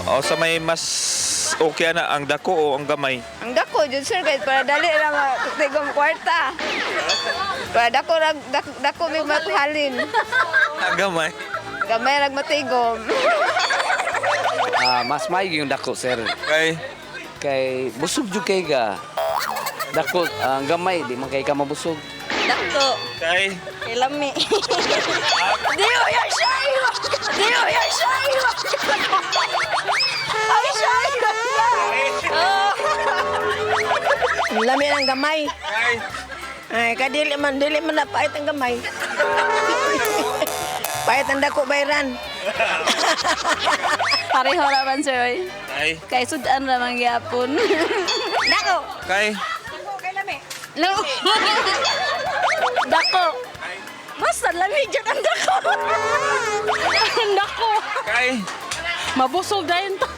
O sa may mas okay na, ang dako o ang gamay? Ang dako jud, sir, kay para dali ra matigom kwarta. Para dako ra dako, dako may matuhalin. Ang gamay. Gamay ra matigom. Ah, mas maayo yung dako, sir. Kay Kay busog jud kay ka. Dako ang gamay di man kay ka mabusog. Dako. Kay Kay lami. Diyo ya shy. Diyo ya shy. Ay, shy. Ang lami ng gamay. Kay Ay, kadili man, dili man na pait ang gamay. Pait ang dako bayran. Pareho ra man, sir, oy. Kay Kay sudan ra man gyapon. Dako. Kay Kay lami. Dako. Basta lami jud ang dako. Dako. Kay Mabusog dayon ta.